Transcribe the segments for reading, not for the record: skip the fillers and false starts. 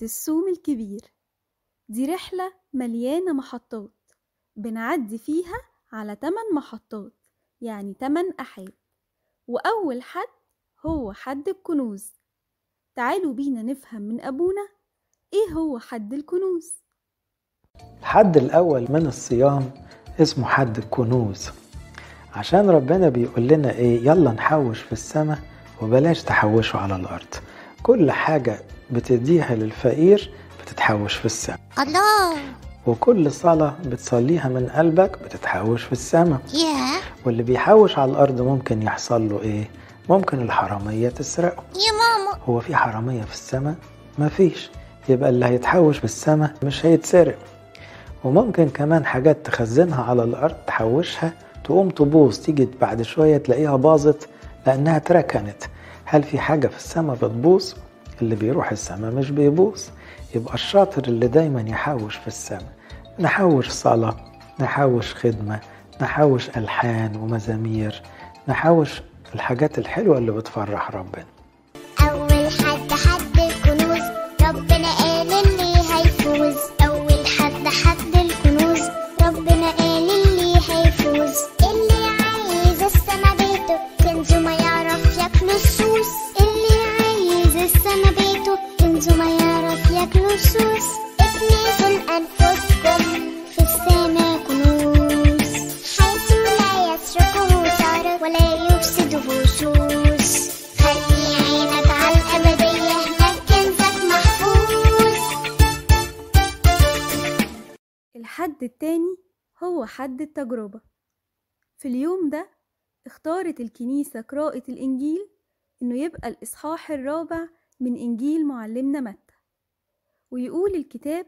الصوم الكبير. دي رحلة مليانة محطات بنعدي فيها على 8 محطات، يعني 8 أحاد، وأول حد هو حد الكنوز. تعالوا بينا نفهم من أبونا إيه هو حد الكنوز. الحد الأول من الصيام اسمه حد الكنوز، عشان ربنا بيقول لنا إيه؟ يلا نحوش في السماء وبلاش تحوشوا على الأرض. كل حاجة بتديها للفقير بتتحوش في السماء. الله! وكل صلاة بتصليها من قلبك بتتحوش في السماء. واللي بيحوش على الأرض ممكن يحصل له إيه؟ ممكن الحرامية تسرقه. يا ماما، هو في حرامية في السماء؟ مفيش. يبقى اللي هيتحوش في السماء مش هيتسرق. وممكن كمان حاجات تخزنها على الأرض تحوشها تقوم تبوظ، تيجي بعد شوية تلاقيها باظت لأنها اتركنت. هل في حاجة في السماء بتبوظ؟ اللي بيروح السماء مش بيبوظ. يبقى الشاطر اللي دايما يحوش في السماء. نحوش صلاة، نحوش خدمة، نحوش ألحان ومزامير، نحوش الحاجات الحلوة اللي بتفرح ربنا. أول حد حد الكنوز، ربنا قال اللي هيفوز. أول حد حد الكنوز، ربنا قال اللي هيفوز. اللي عايز السما بيته كنزه ما يعرف ياكله السوس. اللي عايز السما بيته كنزه ما يعرف ياكله السوس. اكنزوا لأنفسكم في السما كنوز، حيث لا يسرقه سارق ولا يفسده سوس. خلي عينك على الأبدية، هناك كنزك محفوظ. الحد التاني هو حد التجربة. في اليوم ده اختارت الكنيسة قراءة الإنجيل إنه يبقى الإصحاح الرابع من إنجيل معلمنا متى. ويقول الكتاب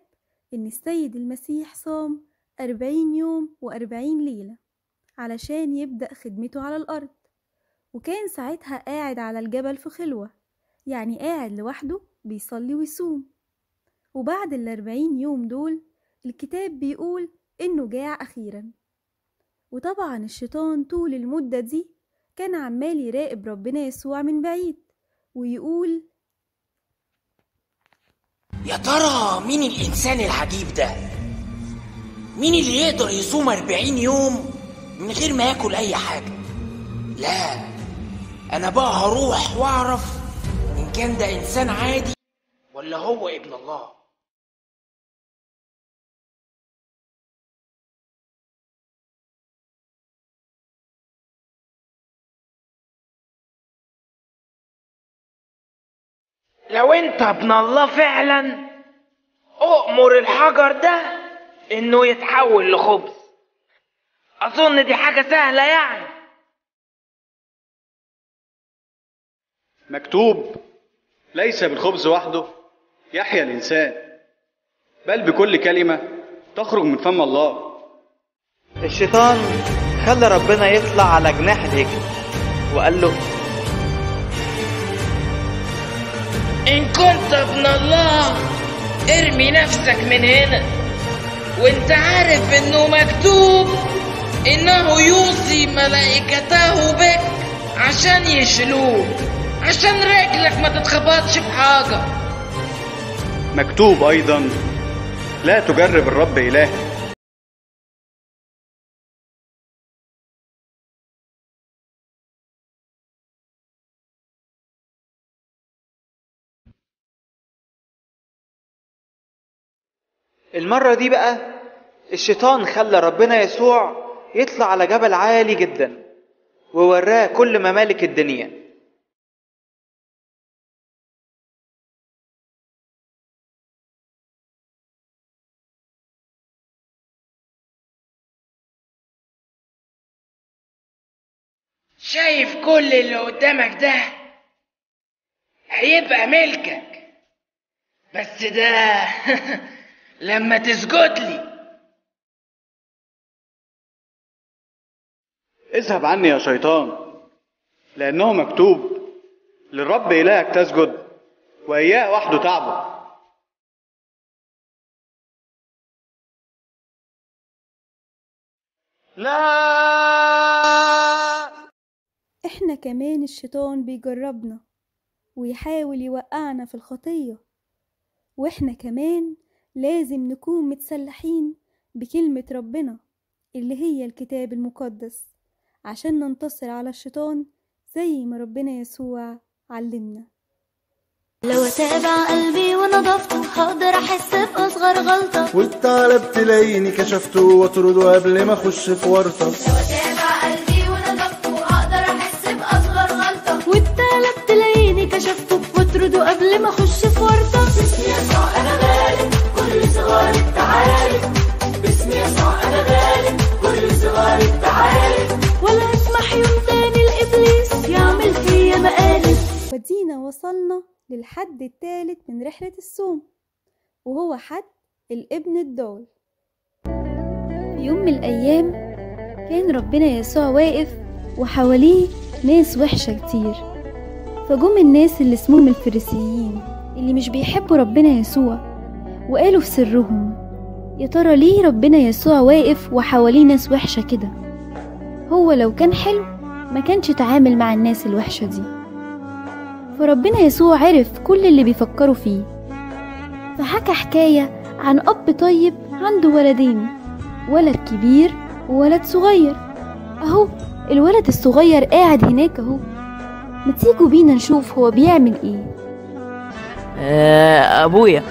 إن السيد المسيح صام 40 يوم و40 ليلة علشان يبدأ خدمته على الأرض، وكان ساعتها قاعد على الجبل في خلوة، يعني قاعد لوحده بيصلي ويصوم. وبعد 40 يوم دول الكتاب بيقول إنه جاع أخيرا. وطبعا الشيطان طول المدة دي كان عمال يراقب ربنا يسوع من بعيد ويقول: يا ترى مين الإنسان العجيب ده؟ مين اللي يقدر يصوم 40 يوم من غير ما ياكل أي حاجة؟ لا، أنا بقى هروح وأعرف إن كان ده إنسان عادي ولا هو ابن الله. لو انت ابن الله فعلا اؤمر الحجر ده انه يتحول لخبز. اظن دي حاجة سهلة يعني. مكتوب: ليس بالخبز وحده يحيا الإنسان، بل بكل كلمة تخرج من فم الله. الشيطان خلى ربنا يطلع على جناح الهيكل وقال له: إن كنت ابن الله ارمي نفسك من هنا، وانت عارف انه مكتوب انه يوصي ملائكته بك عشان يشيلوك، عشان رجلك ما تتخبطش بحاجة. مكتوب أيضا: لا تجرب الرب إلهك. المرة دي بقى الشيطان خلى ربنا يسوع يطلع على جبل عالي جدا ووراه كل ممالك الدنيا. شايف كل اللي قدامك ده هيبقى ملكك، بس ده لما تسجد لي. اذهب عني يا شيطان، لأنه مكتوب: للرب إلهك تسجد وإياه وحده تعبد. لا، احنا كمان الشيطان بيجربنا ويحاول يوقعنا في الخطية، وإحنا كمان لازم نكون متسلحين بكلمة ربنا اللي هي الكتاب المقدس عشان ننتصر على الشيطان زي ما ربنا يسوع علمنا. لو اتابع قلبي ونضفته هقدر احس باصغر غلطه، والثعلب تلاقيني كشفته واطرده قبل ما اخش في ورطه. لو اتابع قلبي ونضفته هقدر احس باصغر غلطه، والثعلب تلاقيني كشفته واطرده قبل ما اخش في ورطه. باسم يسوع انا غالب كل صغار التعالي، باسم يسوع انا غالب كل صغار التعالي، ولا اسمح يوم تاني لابليس يعمل فيا مقالب. ودينا وصلنا للحد الثالث من رحلة الصوم، وهو حد الابن الضال. في يوم من الأيام كان ربنا يسوع واقف وحواليه ناس وحشة كتير، فجم الناس اللي اسمهم الفريسيين اللي مش بيحبوا ربنا يسوع، وقالوا في سرهم: يا ترى ليه ربنا يسوع واقف وحواليه ناس وحشة كده؟ هو لو كان حلو ما كانش تعامل مع الناس الوحشة دي. فربنا يسوع عرف كل اللي بيفكروا فيه، فحكى حكاية عن أب طيب عنده ولدين، ولد كبير وولد صغير. أهو الولد الصغير قاعد هناك أهو، ما تيجوا بينا نشوف هو بيعمل إيه. أبويا،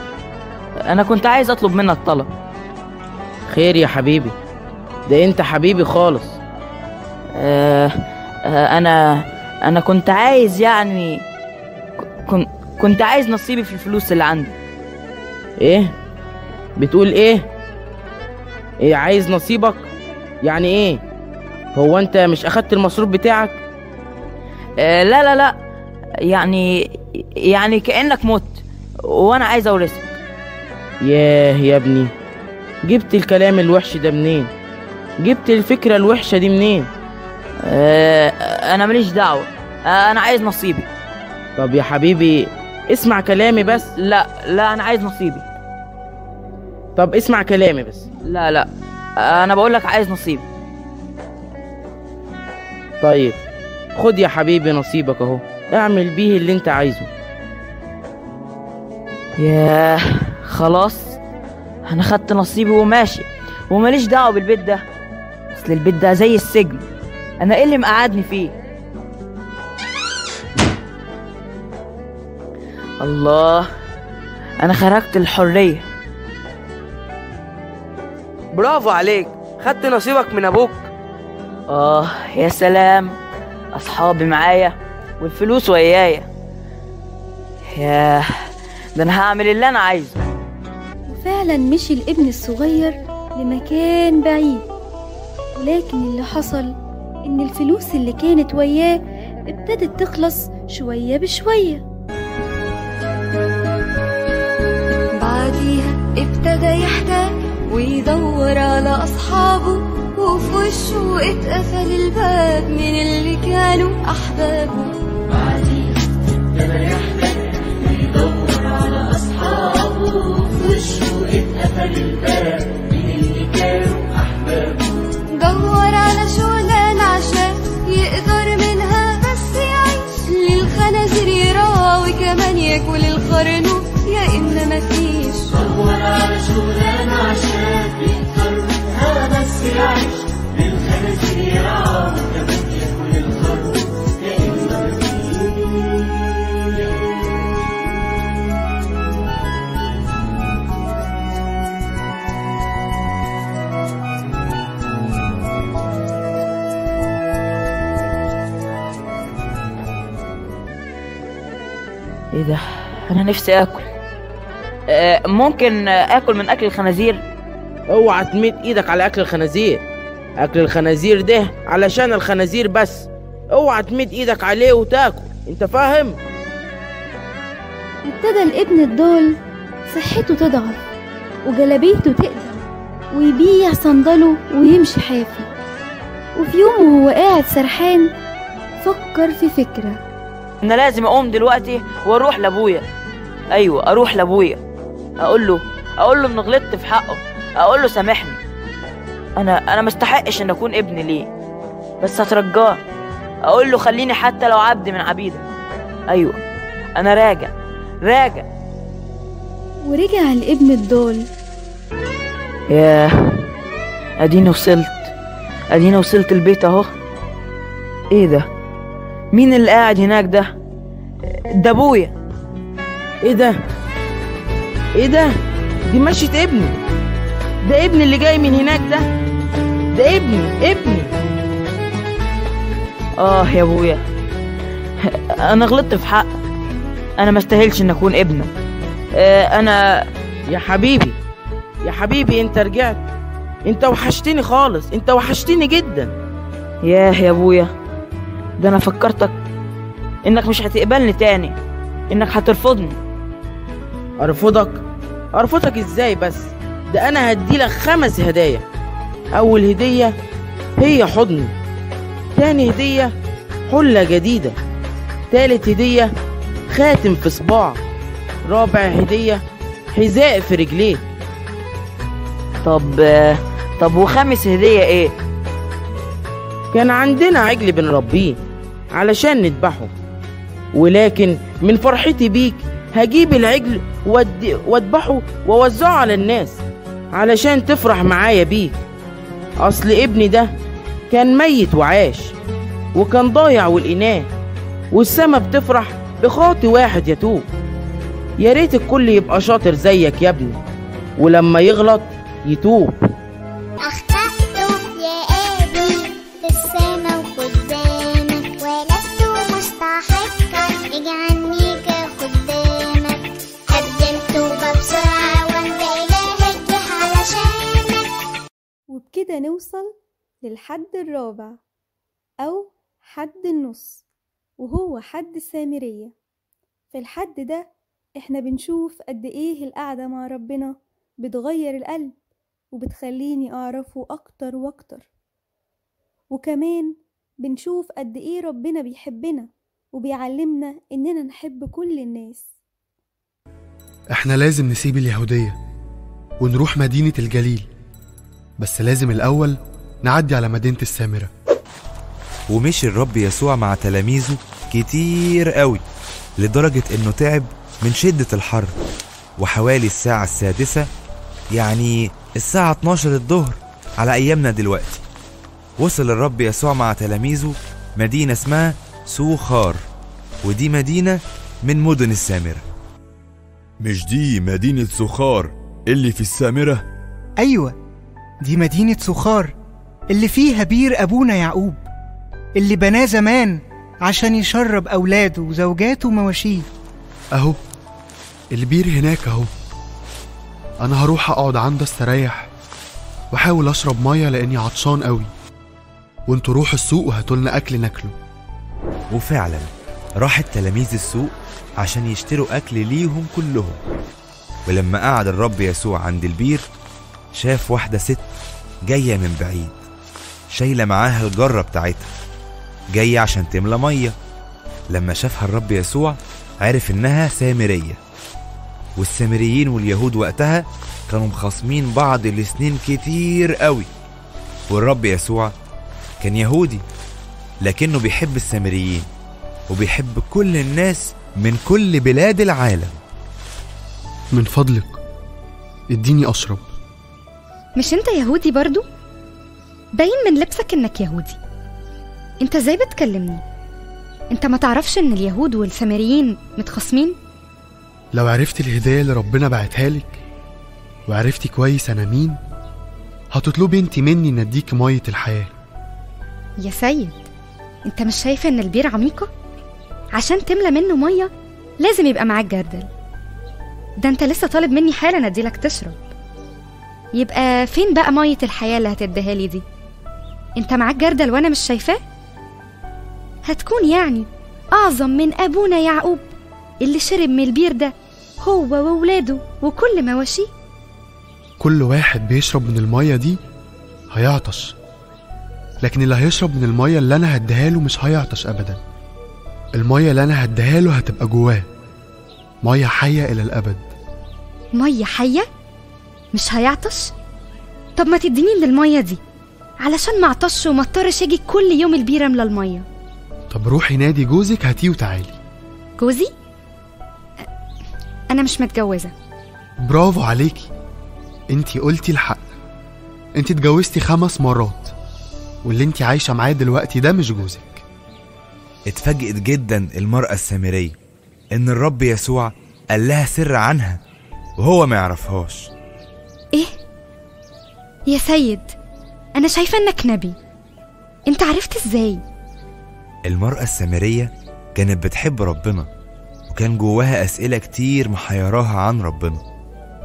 أنا كنت عايز أطلب منك طلب. خير يا حبيبي، ده أنت حبيبي خالص. أنا كنت عايز يعني كنت عايز نصيبي في الفلوس اللي عندي. ايه بتقول ايه؟ ايه عايز نصيبك؟ يعني ايه؟ هو انت مش اخدت المصروف بتاعك؟ لا لا لا، يعني كأنك مت وانا عايز اورثك. ياه يا ابني، جبت الكلام الوحش ده منين؟ جبت الفكرة الوحشة دي منين؟ انا ماليش دعوة، انا عايز نصيبي. طب يا حبيبي اسمع كلامي بس. لا لا، انا عايز نصيبي. طب اسمع كلامي بس. لا لا، انا بقولك عايز نصيبي. طيب خد يا حبيبي نصيبك اهو، اعمل بيه اللي انت عايزه. ياه خلاص، انا خدت نصيبي وماشي، وماليش دعوة بالبيت ده. اصل البيت ده زي السجن، انا ايه اللي مقعدني فيه؟ الله، انا خرجت الحرية. برافو عليك، خدت نصيبك من ابوك. يا سلام، اصحابي معايا والفلوس ويايا. ياه، ده انا هعمل اللي انا عايزه. وفعلا مشي الابن الصغير لمكان بعيد، ولكن اللي حصل ان الفلوس اللي كانت وياه ابتدت تخلص شوية بشوية. بعديها ابتدى يحتاج ويدور على أصحابه، وفي وشه اتقفل الباب من اللي كانوا أحبابه. بعديها ابتدى يحتاج ويدور على أصحابه، وفي وشه اتقفل الباب من اللي كانوا أحبابه. دور على شغلانة عشان يقدر منها بس يعيش، للخنازير يراوي كمان ياكل الخرنوب يا إما مفيش. دور على شغلانة عشان يقدر منها بس يعيش، للخنازير يراوي كمان ياكل الخرنوب يا إما مفيش. ايه ده؟ انا نفسي اكل. ممكن اكل من اكل الخنازير؟ اوعى تمد ايدك على اكل الخنازير. اكل الخنازير ده علشان الخنازير بس، اوعى تمد ايدك عليه وتاكل، انت فاهم؟ ابتدى الابن الضال صحته تضعف وجلابيته تقدم، ويبيع صندله ويمشي حافي. وفي يوم وهو قاعد سرحان فكر في فكرة: انا لازم اقوم دلوقتي واروح لابويا. ايوه اروح لابويا، اقول له ان غلطت في حقه، اقول له سامحني، انا مستحقش ان اكون ابن ليه، بس هترجاه، اقول له خليني حتى لو عبد من عبيدك. ايوه انا راجع راجع. ورجع الابن الضال. ياه، اديني وصلت، اديني وصلت البيت اهو. ايه ده؟ مين اللي قاعد هناك ده؟ ده ابويا. ايه ده؟ ايه ده؟ دي مشيت ابني، ده ابني اللي جاي من هناك، ده ده ابني، ابني. اه يا ابويا، انا غلطت في حقك، انا ما استاهلش ان اكون ابنك. انا يا حبيبي، يا حبيبي انت رجعت، انت وحشتني خالص، انت وحشتني جدا. ياه يا ابويا، ده انا فكرتك انك مش هتقبلني تاني، انك هترفضني. ارفضك؟ ارفضك ازاي بس؟ ده انا هديلك 5 هدايا. اول هدية هي حضني، تاني هدية حلة جديدة، تالت هدية خاتم في صباع، رابع هدية حذاء في رجليك. طب وخامس هدية ايه؟ كان عندنا عجل بنربيه علشان نذبحه، ولكن من فرحتي بيك هجيب العجل واذبحه ووزعه على الناس علشان تفرح معايا بيك. اصل ابني ده كان ميت وعاش، وكان ضايع ولقيناه، والسما بتفرح بخاطي واحد يتوب. يا ريت الكل يبقى شاطر زيك يا ابني، ولما يغلط يتوب. أخطأت يا أبي في السما وقدامك، ولست مستحقا اجعلني كخدامك. قدم توبة بسرعة وأنت إلهك جه علشانك. وبكده نوصل للحد الرابع أو حد النص، وهو حد السامرية. في الحد ده احنا بنشوف قد ايه القعدة مع ربنا بتغير القلب وبتخليني أعرفه أكتر وأكتر، وكمان بنشوف قد ايه ربنا بيحبنا وبيعلمنا إننا نحب كل الناس. احنا لازم نسيب اليهودية ونروح مدينة الجليل، بس لازم الأول نعدي على مدينة السامرة. ومشي الرب يسوع مع تلاميذه كتير قوي لدرجة انه تعب من شدة الحر، وحوالي الساعة 6، يعني الساعة 12 الظهر على أيامنا دلوقتي، وصل الرب يسوع مع تلاميذه مدينة اسمها سوخار، ودي مدينة من مدن السامرة. مش دي مدينة سوخار اللي في السامرة؟ أيوة، دي مدينة سوخار اللي فيها بير أبونا يعقوب اللي بناه زمان عشان يشرب أولاده وزوجاته ومواشيه. أهو البير هناك أهو، أنا هروح أقعد عنده استريح وأحاول أشرب مية لأني عطشان قوي، وانتوا روحوا السوق وهاتولنا أكل ناكله. وفعلا راح التلاميذ السوق عشان يشتروا أكل ليهم كلهم. ولما قعد الرب يسوع عند البير شاف واحدة ست جاية من بعيد شايلة معاها الجرة بتاعتها، جاية عشان تملى مية. لما شافها الرب يسوع عرف إنها سامرية، والسامريين واليهود وقتها كانوا مخاصمين بعض لسنين كتير قوي، والرب يسوع كان يهودي لكنه بيحب السامريين وبيحب كل الناس من كل بلاد العالم. من فضلك اديني أشرب. مش انت يهودي برضو؟ باين من لبسك انك يهودي. انت ازاي بتكلمني؟ انت ما تعرفش ان اليهود والسامريين متخاصمين؟ لو عرفتي الهداية اللي ربنا بعتها لك وعرفتي كويس انا مين، هتطلبي انت مني ان اديك مية الحياة. يا سيد، انت مش شايفة ان البير عميقة؟ عشان تملى منه مية لازم يبقى معاك جردل. ده انت لسه طالب مني حالا اديلك تشرب، يبقى فين بقى مية الحياة اللي هتديها لي دي؟ انت معاك جردل وانا مش شايفاه؟ هتكون يعني أعظم من أبونا يعقوب اللي شرب من البير ده هو وولاده وكل مواشيه. كل واحد بيشرب من المية دي هيعطش، لكن اللي هيشرب من المية اللي أنا هديها له مش هيعطش أبدا. المية اللي أنا هديها له هتبقى جواه مية حية إلى الأبد. مية حية؟ مش هيعطش؟ طب ما تديني من المية دي علشان ما اعطش وما اضطرش اجي كل يوم البيرة املى المية. طب روحي نادي جوزك هاتيه وتعالي. جوزي؟ أنا مش متجوزة. برافو عليكي، انتي قلتي الحق. انتي اتجوزتي 5 مرات، واللي انتي عايشة معاه دلوقتي ده مش جوزك. اتفاجئت جدا المرأة السامرية إن الرب يسوع قال لها سر عنها وهو ما يعرفهاش. إيه؟ يا سيد، أنا شايفة إنك نبي، أنت عرفت إزاي؟ المرأة السامرية كانت بتحب ربنا، وكان جواها أسئلة كتير محيراها عن ربنا،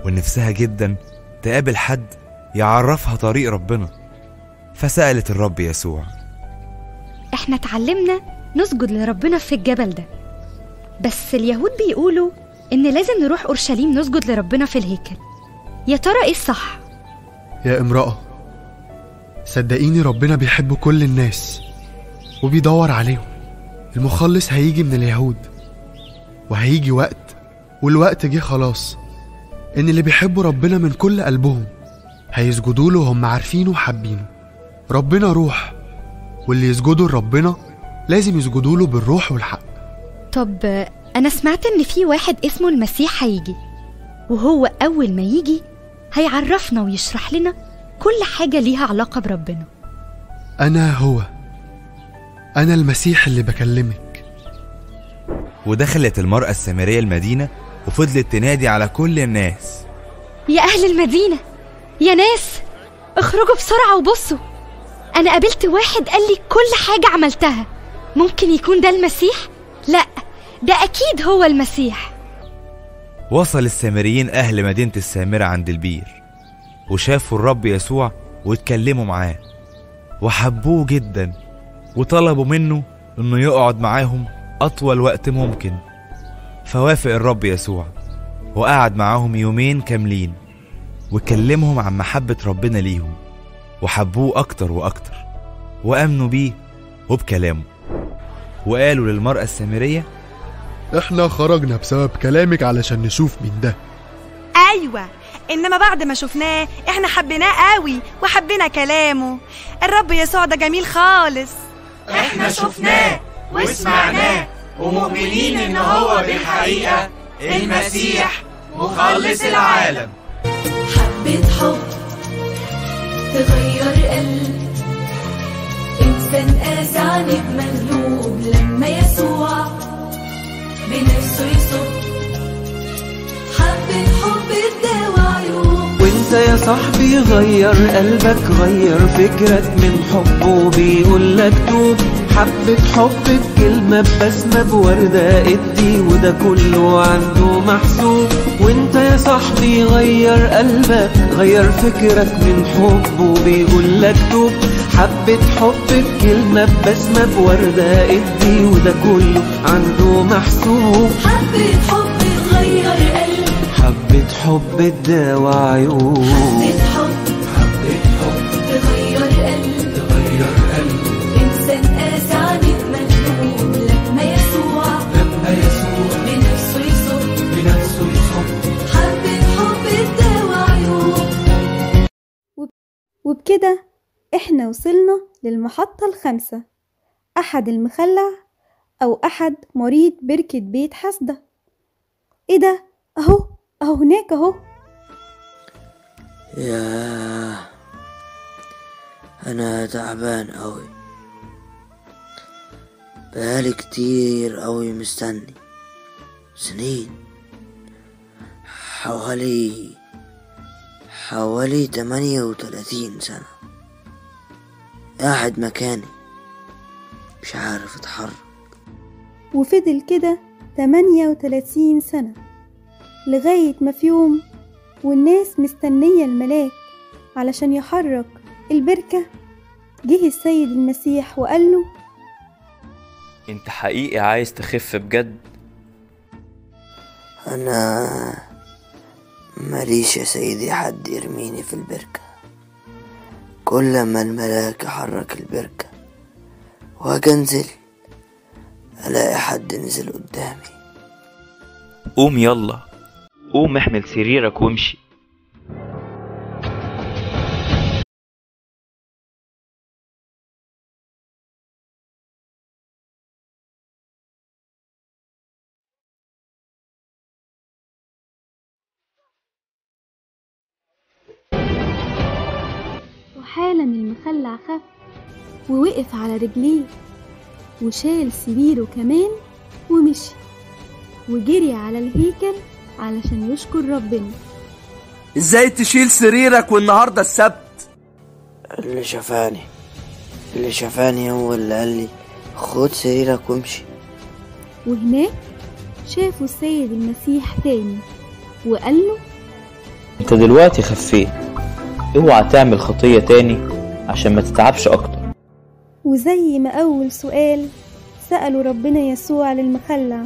ونفسها جدا تقابل حد يعرفها طريق ربنا. فسألت الرب يسوع: إحنا اتعلمنا نسجد لربنا في الجبل ده، بس اليهود بيقولوا إن لازم نروح أورشليم نسجد لربنا في الهيكل. يا ترى إيه الصح؟ يا امرأة، صدقيني ربنا بيحب كل الناس وبيدور عليهم. المخلص هيجي من اليهود، وهيجي وقت، والوقت جه خلاص، إن اللي بيحبوا ربنا من كل قلبهم هيسجدوا له وهم عارفينه وحابينه. ربنا روح، واللي يسجدوا لربنا لازم يسجدوا له بالروح والحق. طب أنا سمعت إن في واحد اسمه المسيح هيجي، وهو أول ما يجي هيعرفنا ويشرح لنا كل حاجة ليها علاقة بربنا. أنا هو، أنا المسيح اللي بكلمك. ودخلت المرأة السامرية المدينة وفضلت تنادي على كل الناس: يا أهل المدينة، يا ناس، اخرجوا بسرعة وبصوا، أنا قابلت واحد قال لي كل حاجة عملتها. ممكن يكون ده المسيح؟ لا، ده أكيد هو المسيح. وصل السامريين أهل مدينة السامرة عند البير، وشافوا الرب يسوع واتكلموا معاه وحبوه جدا، وطلبوا منه إنه يقعد معاهم أطول وقت ممكن. فوافق الرب يسوع وقعد معاهم يومين كاملين، وكلمهم عن محبة ربنا ليهم، وحبوه أكتر وأكتر، وآمنوا بيه وبكلامه. وقالوا للمرأة السامرية: احنا خرجنا بسبب كلامك علشان نشوف مين ده. أيوة، إنما بعد ما شفناه احنا حبيناه قوي وحبينا كلامه. الرب يسوع ده جميل خالص. احنا شفناه وسمعناه ومؤمنين إن هو بالحقيقة المسيح مخلص العالم. حبة حب تغير قلب إنسان قاسي عنك مغلوب، لما يسوع بنفسه يصب. حبة حب تداوي عيوب. وانت يا صاحبي غير قلبك، غير فكرك من حبه بيقولك توب. حبة حب بكلمة ببسمة بوردة ادي، وده كله عنده محسوب. وانت يا صاحبي غير قلبك، غير فكرك من حبه بيقولك توب. حبة حب بكلمة ببسمة بوردة ادي، وده كله عنده محسوب. حبة حب تغير قلب، حبة حب تداوي عيوب. حبة حب، حبة حب تغير قلب، تغير قلب إنسان قاسي عنك مغلوب، لما يسوع، لما يسوع بنفسه يصب، بنفسه يصب. حبة حب تداوي عيوب. وبكده احنا وصلنا للمحطة الخامسة، أحد المخلع أو أحد مريض بركة بيت حسدة. إيه ده؟ أهو أهو هناك أهو. ياه، أنا تعبان أوي، بقالي كتير أوي مستني، سنين، حوالي 38 سنة قاعد مكاني مش عارف اتحرك. وفضل كده 38 سنة لغاية ما في يوم والناس مستنية الملاك علشان يحرك البركة، جه السيد المسيح وقال له: انت حقيقي عايز تخف بجد؟ انا ماليش يا سيدي حد يرميني في البركة. كل ما الملاك يحرك البركة واجي انزل الاقي حد نزل قدامي. قوم يلا، قوم احمل سريرك وامشي. حالا المخلع خف ووقف على رجليه وشال سريره كمان ومشي وجري على الهيكل علشان يشكر ربنا. ازاي تشيل سريرك والنهارده السبت؟ اللي شافاني هو اللي قال لي خد سريرك وامشي. وهناك شافوا السيد المسيح تاني وقال له انت دلوقتي خفيت، اوعى تعمل خطية تاني عشان ما تتعبش اكتر. وزي ما اول سؤال سأله ربنا يسوع للمخلع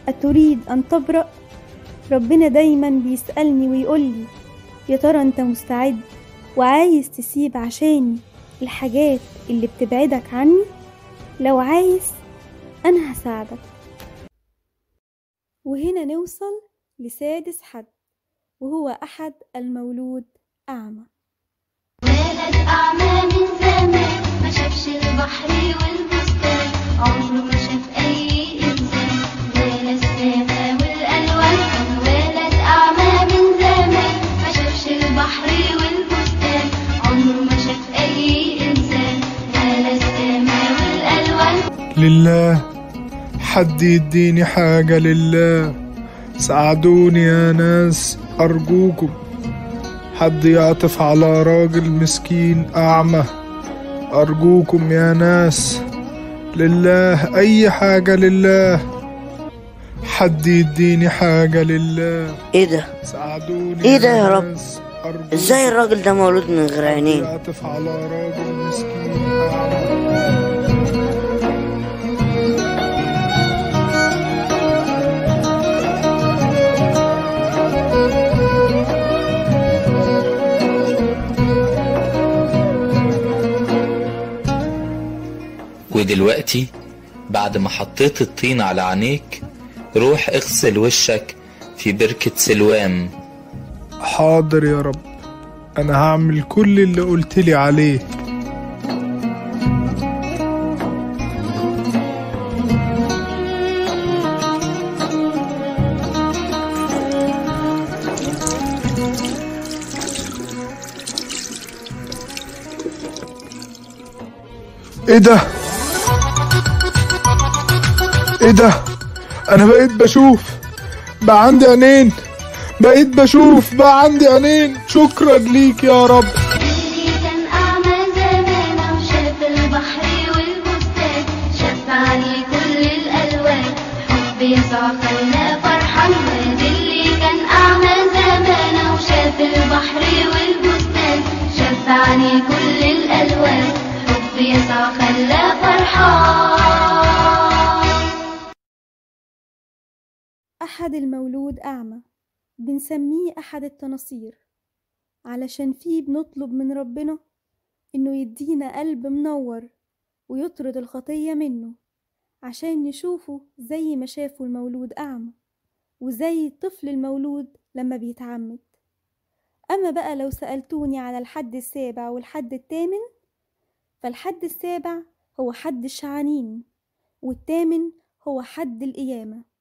أتريد أن تبرأ؟ ربنا دايما بيسألني ويقولي يا ترى انت مستعد وعايز تسيب عشاني الحاجات اللي بتبعدك عني؟ لو عايز أنا هساعدك. وهنا نوصل لسادس حد، وهو أحد المولود أعمى. ولد أعمى من زمان، ما شافش البحر والبستان، عمره ما شاف أي إنسان ولا السماء والألوان. ولد أعمى من زمان، ما شافش البحر والبستان، عمره ما شاف أي إنسان ولا السماء والألوان. لله، حد يديني حاجة لله، ساعدوني يا ناس أرجوكم، حد يعطف على راجل مسكين أعمى، أرجوكم يا ناس، لله، أي حاجة لله، حد يديني حاجة لله. ايه ده؟ ساعدوني ايه ده يا رب؟ ازاي الراجل ده مولود من غير عينين؟ يعطف على راجل مسكين أعمى. ودلوقتي بعد ما حطيت الطين على عينيك روح اغسل وشك في بركة سلوام. حاضر يا رب، انا هعمل كل اللي قلتلي عليه. ايه ده؟ ايه ده؟ انا بقيت بشوف، بقى عندي عينين، بقيت بشوف، بقى عندي عينين. شكرا ليك يا رب. اللي كان أعمى زمان وشاف البحر والبستان، شاف عليه كل الألوان، حب يسوع خلاه فرحان. اللي كان أعمى زمان وشاف البحر والبستان، شاف عليه كل الألوان، حب يسوع خلاه فرحان. أحد المولود أعمى بنسميه أحد التناصير، علشان فيه بنطلب من ربنا إنه يدينا قلب منور ويطرد الخطية منه، عشان نشوفه زي ما شافه المولود أعمى وزي الطفل المولود لما بيتعمد. أما بقى لو سألتوني على الحد السابع والحد الثامن، فالحد السابع هو حد الشعانين، والثامن هو حد القيامة،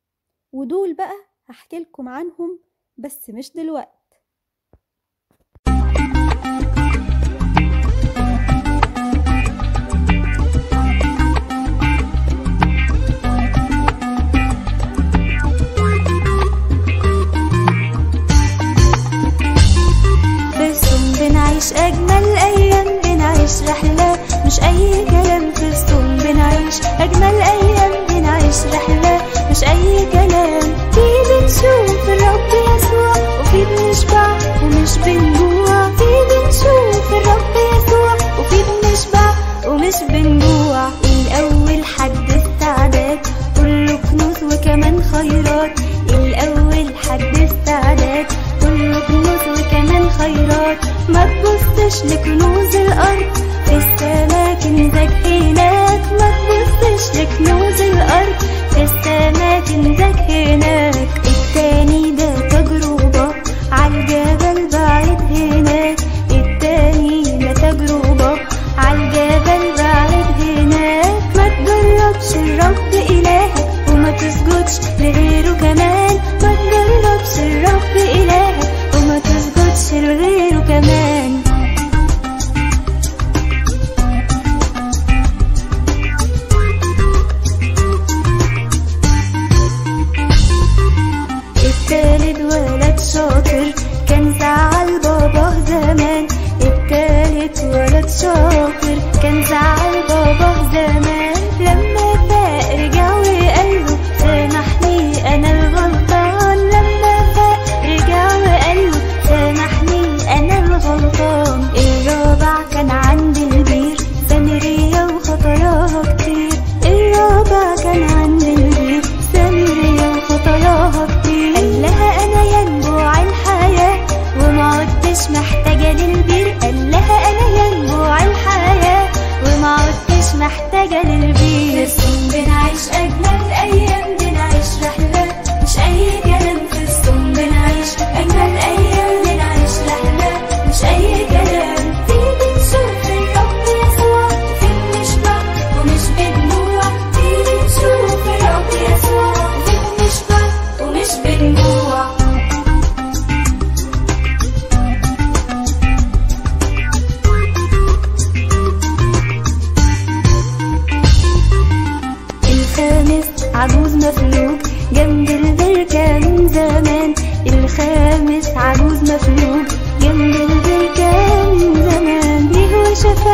ودول بقى هحكي لكم عنهم بس مش دلوقتي. في الصوم بنعيش أجمل أيام، بنعيش رحلة مش أي كلام. في الصوم بنعيش أجمل أيام، بنعيش رحلة مش أي كلام. في بنشوف الرب يسوع وفي بنشبع ومش بنجوع، في بنشوف الرب يسوع وفي بنشبع ومش بنجوع. الأول حد استعداد كله كنوز وكمان خيرات، الأول حد استعداد كله كنوز وكمان خيرات. ما تبصش لكنوز الأرض في السما كنزك هناك، ما تبصش لكنوز الأرض في السما كنزك هناك. التاني ده تجربة عالجبل بعيد هناك، التاني ده تجربة عالجبل بعيد هناك. ما تجربش الرب إلهك وما تسجدش لغيره كمان، ما تجربش الرب إلهك وما تسجدش لغيره كمان.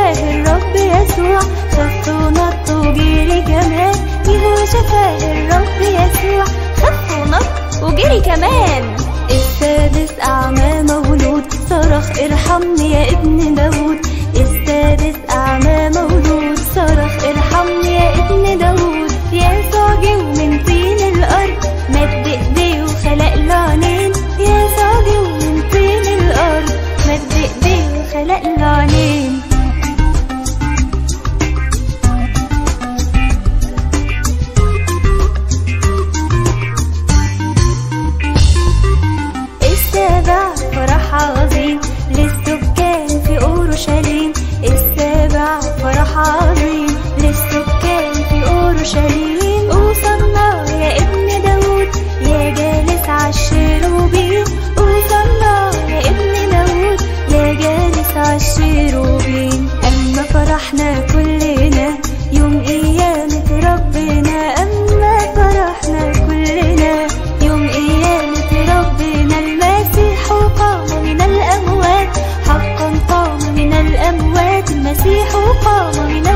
وشفاه الرب يسوع، خف ونط وجري كمان. جه وشفاه الرب يسوع، خف ونط وجري كمان. السادس أعمى مولود صرخ ارحمني يا ابن داود. السادس أعمى مولود صرخ ارحمني يا ابن داود. يسوع جه من طين الأرض، مد إيديه وخلق له عينين. يسوع جه من طين الأرض، مد إيديه وخلق له عينين. السابع فرح عظيم للسكان في أورشليم. السابع فرح عظيم للسكان في أورشليم. أوصلنا يا ابن داود يا جالس عالشيروبيم. أوصلنا يا ابن داود يا جالس عالشيروبيم. أما فرحنا كلنا يوم قيامة ربنا. أما فرحنا كلنا يوم قيامة ربنا. المسيح قام من الأموات، حقا قام من الأموات. المسيح قام من الأموات.